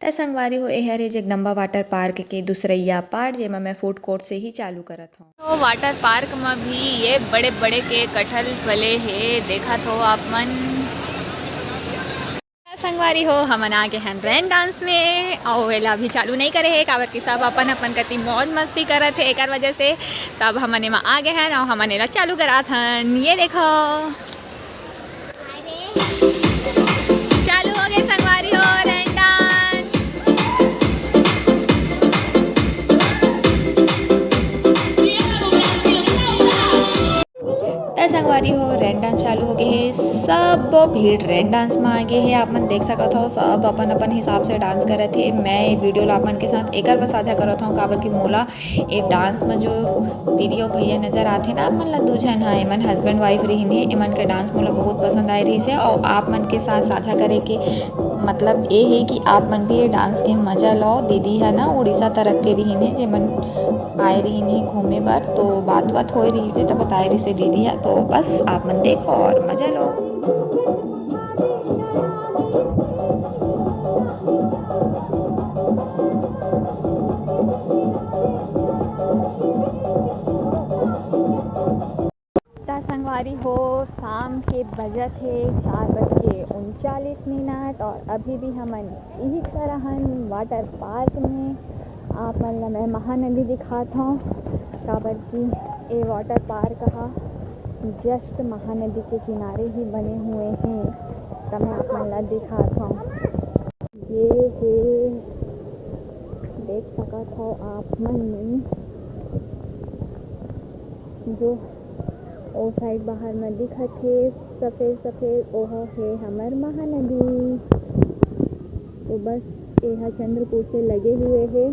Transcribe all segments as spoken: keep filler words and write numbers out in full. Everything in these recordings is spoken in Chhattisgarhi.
त संगवारी हो, ए हरे जगदम्बा वाटर पार्क के दूसरइया पार्ट, जेमा मैं फूड कोर्ट से ही चालू करत हौं। तो वाटर पार्क म भी ये बड़े-बड़े के कटहल फले हे, देखत हो आप मन। संगवारी हो, हमन आ गे हन रेन डांस में, अउ एला अभी चालू नइ करे हे, काबर कि सब अपन-अपन कति मौज मस्ती करत हे, एकर वजह से तब हमन एमा आ गे हन अउ हमन एला चालू करात हन। ये देखो, चालू हो गे संगवारी हो रेन डांस। त संगवारी हो, रेन डांस चालू हो गे हे। सब भीड़ रेन डांस म आ गे हे। आप मन देख सकत हव, सब अपन-अपन हिसाब से डांस करत हे। मैं ये वीडियो ला आप मन के साथ एकर बर साझा करत हव, काबर कि मोला ए डांस म जो दीदी अउ भैया नजर आथे ना, आप मन ला दू झन ह, एमन हस्बैंड वाइफ रहिन हे। एमन के डांस मोला बहुत पसंद आए रहिस हे, अउ आप मन के साथ साझा करे के मतलब ए हे कि आप मन भी ये डांस के मजा लव। दीदी ह ना उड़ीसा तरफ के रहिन हे, जेमन आए रहिन हे घूमे बर, तो बात-वात होए रहिस हे, त बताए रहिस हे दीदी ह। तो बस आप मन देखो और मजा लो। त संगवारी हो, शाम के बजत हे चार बज के उनचालीस मिनट और अभी भी हमन इही तरह हन वाटर पार्क में। आप मन ल मैं महानदी दिखात हौं, काबर कि ए वाटर पार्क ह जस्ट महानदी के किनारे ही बने हुए हे। त मैं आप मन ल दिखात हौं, ये हे, देख सकत हव आप मन जो ओ साइड बाहर म दिखत हे सफेद सफेद, ओह हे हमर महानदी। तो बस एहा चंद्रपुर से लगे हुए हे,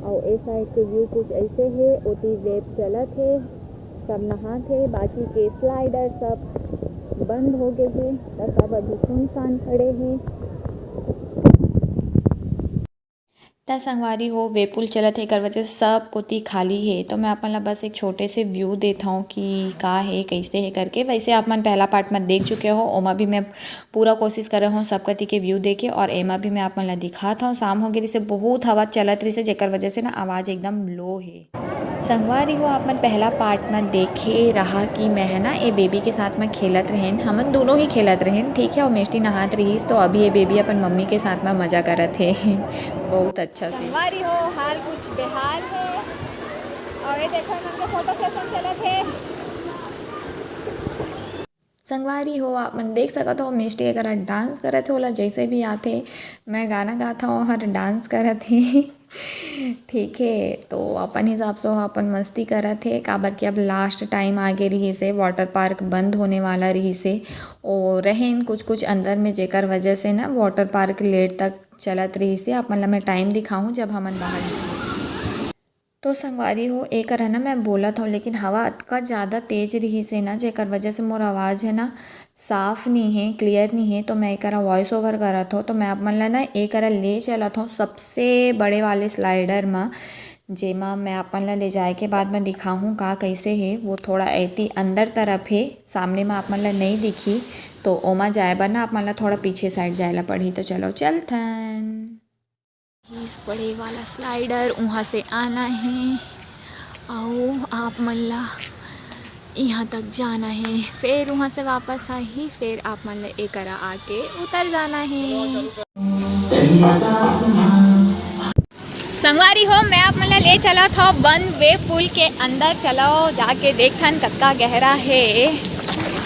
अउ ए साइड के व्यू कुछ ऐसे हे। ओती वेव चलत हे, सब नहात हे, बाकी के स्लाइडर सब बंद हो गे हे, त सब अभी सुनसान खड़े हे। त संगवारी हो, वेव पूल चलत हे, एकर वजह से सब कोती खाली हे। तो मैं आप मन ला बस एक छोटे से व्यू देत हौं कि का हे, कइसे हे करके। वैसे आप मन पहला पार्ट म देख चुके हो, ओमा भी मैं पूरा कोशिश करे हौं सब कती के व्यू दे के, और एमा भी मैं आप मन ला दिखात हौं। शाम हो गे रिहिसे, बहुत हवा चलत रिहिसे, जेकर वजह से ना आवाज एकदम लो हे। संगवारी हो, आप मन पहला पार्ट म देखे रहा कि मैं है ना ए बेबी के साथ म खेलत रहेन, हमन दोनों ही खेलत रहेन, ठीक है। और मिष्टी नहात रहिस, तो अभी ये बेबी अपन मम्मी के साथ म मजा करत हे। बहुत अच्छा से। संगवारी हो, हाल कुछ बेहाल हे। और ये देखो, इनके फोटो सेशन चलत हे। संगवारी हो, आप मन देख सकत हो, मिष्टी एकरा डांस करत हे, ओला जैसे भी आथे। मैं गाना गात हौं, ओहर डांस करत हे। ठीक हे, तो अपन हिसाब से ओह अपन मस्ती करत हे, काबर कि अब लास्ट टाइम आगे रिहिस हे, वाटर पार्क बंद होने वाला रिहिस हे। ओ रहेन कुछ कुछ अंदर में, जेकर वजह से ना वाटर पार्क लेट तक चलत रिहिस हे। अपन ला मैं टाइम दिखाहूँ, जब हमन बाहर निकले। तो संगवारी हो, एकर है ना, मैं बोलत हौं, लेकिन हवा अतका ज़्यादा तेज रिहिस हे ना, जेकर वजह से मोर आवाज़ है ना, साफ नी हे, क्लियर नी हे, तो मैं एकरा वॉइस ओवर करत हौं। तो मैं आप मन ला ना एकरा ले चलत हौं सबसे बड़े वाले स्लाइडर म, जेमा मैं आप मन ला ले जाए के बाद मैं दिखाहूँ का कइसे हे। वो थोड़ा ऐती अंदर तरफ हे, सामने म आप मन ला नई दिखी, तो ओमा जाए बर ना आप मन ला थोड़ा पीछे साइड जाए ला पड़ही। तो चलो चलथन। इस बड़े वाला स्लाइडर, उहाँ से आना हे, अउ आप मन ला इहाँ तक जाना हे, फिर उहाँ से वापस आही, फिर आप मन ला एकरा आके उतर जाना हे। संगवारी हो, मैं आप मन ला ले चलत हौं वन वे पूल के अंदर। चलो जाके देखथन कतका गहरा हे।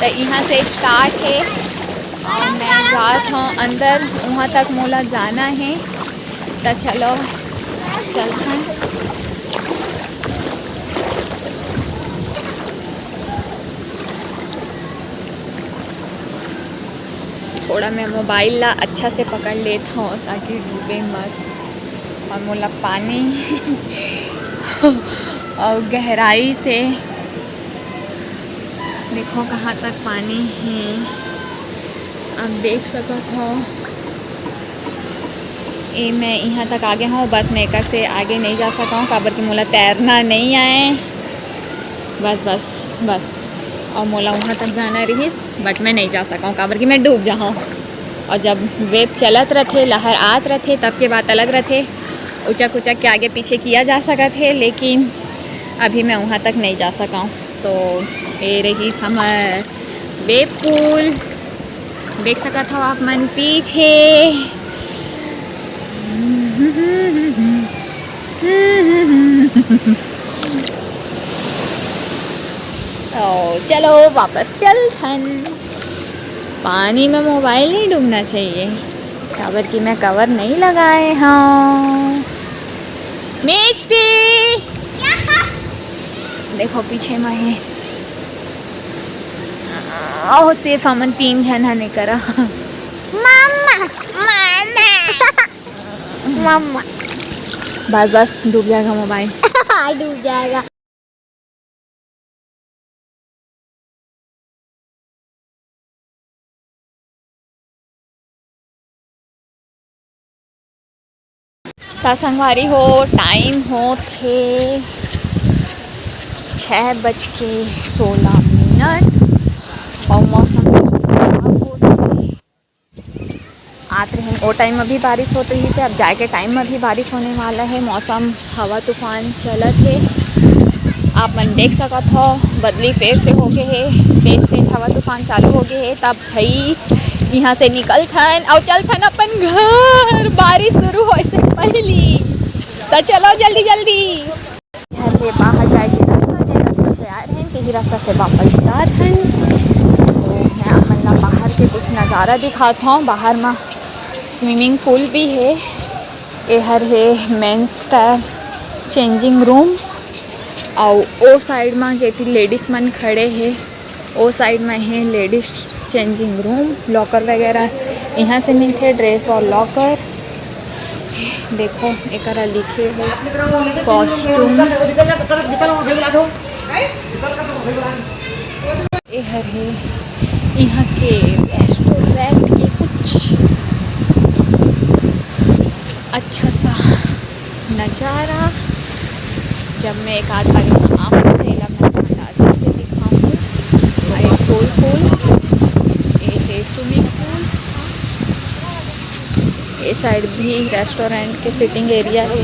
त इहाँ से स्टार्ट हे और मैं जात हौं अंदर, उहाँ तक मोला जाना हे। त चलो चलथन। थोड़ा मैं मोबाइल ला अच्छा से पकड़ लेत हौं ताकि डूबे मत। और मोला पानी और गहराई से देखो कहाँ तक पानी हे, आप देख सकत हो। ए, मैं इहाँ तक आगे हौं, बस मैं एकर से आगे नहीं जा सकौं, काबर कि मोला तैरना नहीं आए। बस, बस, बस। और मोला उहाँ तक जाना रहिस, but मैं नहीं जा सकौं, काबर कि मैं डूब जाहौं। और जब वेव चलत रथे, लहर आत रथे, तब के बात अलग रथे। उचक उचक के आगे पीछे किया जा सकत हे, लेकिन अभी मैं वहाँ तक नहीं जा सका हूँ। तो ये रहिस हमर वेव पूल, देख सकत हव आप मन पीछे। तो चलो वापस चलथन। पानी में मोबाइल नहीं डूबना चाहिए, काबर कि मैं कवर नहीं लगाए हव। मिष्टी, देखो पीछे में हे। ओह, सिर्फ हमन तीन झन हन एकरा। मम्मा, मम्मा, मम्मा। बस, बस, डूब जाएगा मोबाइल। हाँ, डूब जाएगा। त संगवारी हो, टाइम होत हे छः बज के सोलह मिनट अउ मौसम खराब होत हे। आत रहिन ओ टाइम में भी बारिश होत रहिस हे, अब जाए के टाइम में भी बारिश होने वाला हे। मौसम हवा तूफान चलत हे, आप मन देख सकत हो, बदली फेर से होगे हे, तेज तेज हवा तूफान चालू होगे हे। तब भाई, इहाँ से निकलथन अउ चलथन अपन घर, बारिश शुरू होए से पहिली। त चलो जल्दी जल्दी। एहर हे बाहर जाए के रास्ता, जे रास्ता से आए रहेन, तेही रास्ता से वापस जात हन। तो मैं आप मन ला बाहर के कुछ नज़ारा दिखात हौं। बाहर म स्विमिंग पूल भी हे। एहर हे मेंस का चेंजिंग रूम, अउ ओ साइड म जेती लेडीज मन खड़े हे, ओ साइड म हे लेडीज चेंजिंग रूम, लॉकर वगैरह। इहाँ से मिलथे ड्रेस और लॉकर। देखो, एकरा लिखे हे कॉस्ट्यूम। एहर हे इहाँ के रेस्टोरेंट के कुछ अच्छा सा नज़ारा। जब मैं एक आध बार यहाँ आऊँ, तो एला मैं अच्छा से दिखाऊँ। ये पूल, पूल, ये है स्विमिंग पूल। ये साइड भी रेस्टोरेंट के सिटिंग एरिया है।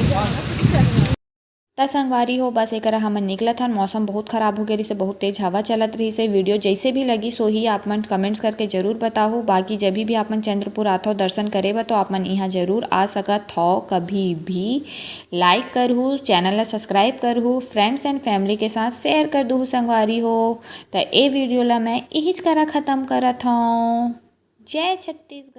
त संगवारी हो, बस एकरा हमन निकलत हन। मौसम बहुत खराब हो गए रहिसे, बहुत तेज हवा चलत रहिसे। वीडियो जैसे भी लगी, सोही आप मन कमेंट्स करके जरूर बताहू। बाकी जब भी आप मन चंद्रपुर आथो दर्शन करे बर, तो आप मन यहाँ जरूर आ सकत हो कभी भी। लाइक करहू, चैनल ला सब्सक्राइब करहू, फ्रेंड्स एंड फैमिली के साथ शेयर कर दूहू संगवारी हो। त ए वीडियो ला मैं इहिच करा खत्म करत हौं। जय छत्तीसगढ़।